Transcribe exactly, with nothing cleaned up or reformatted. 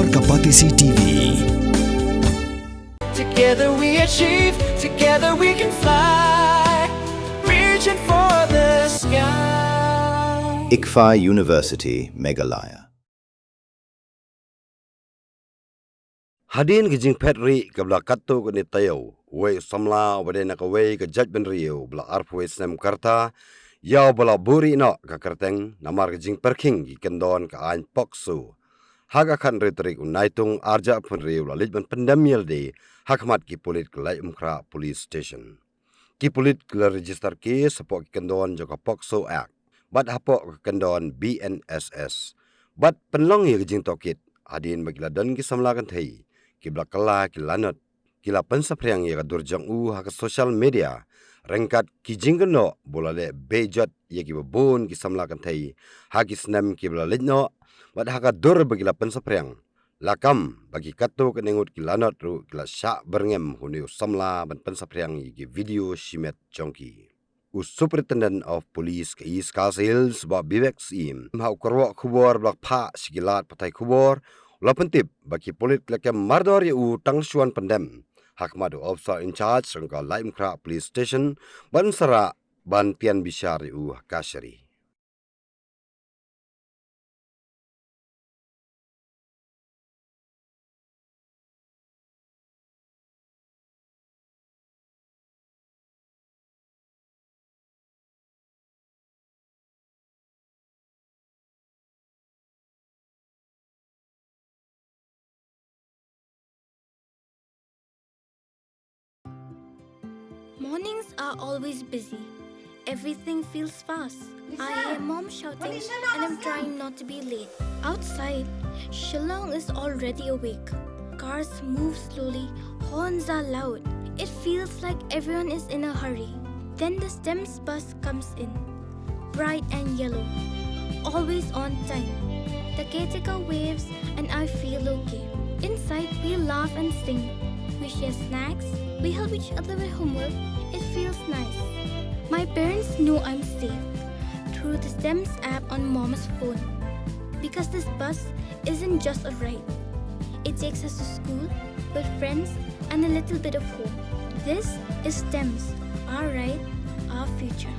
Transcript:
Kapatisi T V. Together we achieve, together we can fly, reaching for the sky. ICFAI University, Meghalaya. Hadien ka jingphet rieh kaba la katto katne taïew, uwei u samla uba dei na kawei ka jaitbynriew uba la arphew wei snem ka rta, ïa uba la buh rieh noh ka kyrteng namar ka jingpyrkhing ki kyndon ka aiñ POCSO. Ha ka khathynriew tarik u Naitung arhajar arphew hynriew la leit ban pyndem ïalade ha khmat ki pulit ka Laitumkhrah Police Station. Ki pulit ki la register case hapoh ki kyndon jong ka POCSO Act bad hapoh ka kyndon B N S S, bad pynlong ïa ka jingtohkit hadien ba ki la don ki samla kynthei kiba la kylla ki lanot, ki la pynsaphriang ïa ka dur jong u ha ka social media ryngkat ki jingkynnoh ba u la leh beh jot ïa kiba bun ki samla kynthei ha ki snem kiba la leit noh, bad ha ka dur ba ki la pynsaphriang, la kam ba ki katto katne ngut ki lanot ruh ki la shah byrngem ha une u samla ban pynsaphriang ïa ki video shimet jong ki. U Superintendent of Police ka East Khasi Hills, Bah Vivek Syiem, ha u kyrwoh khubor ba la phah sha ki lad pathai khubor, u la pyntip ba ki pulit ki la kem mardor ïa u tang shu wan pyndem ha khmat u officer in charge jong ka Laitumkhrah Police Station ban sa rah ban tian bishar ïa u ha kashari. Mornings are always busy. Everything feels fast. I hear mom shouting and I'm trying not to be late. Outside, Shillong is already awake. Cars move slowly, horns are loud. It feels like everyone is in a hurry. Then the STEMS bus comes in, bright and yellow, always on time. The caretaker waves and I feel okay. Inside, we laugh and sing. We share snacks. We help each other with homework. It feels nice. My parents know I'm safe through the STEMS app on mom's phone. Because this bus isn't just a ride. It takes us to school, with friends, and a little bit of hope. This is STEMS, our ride, our future.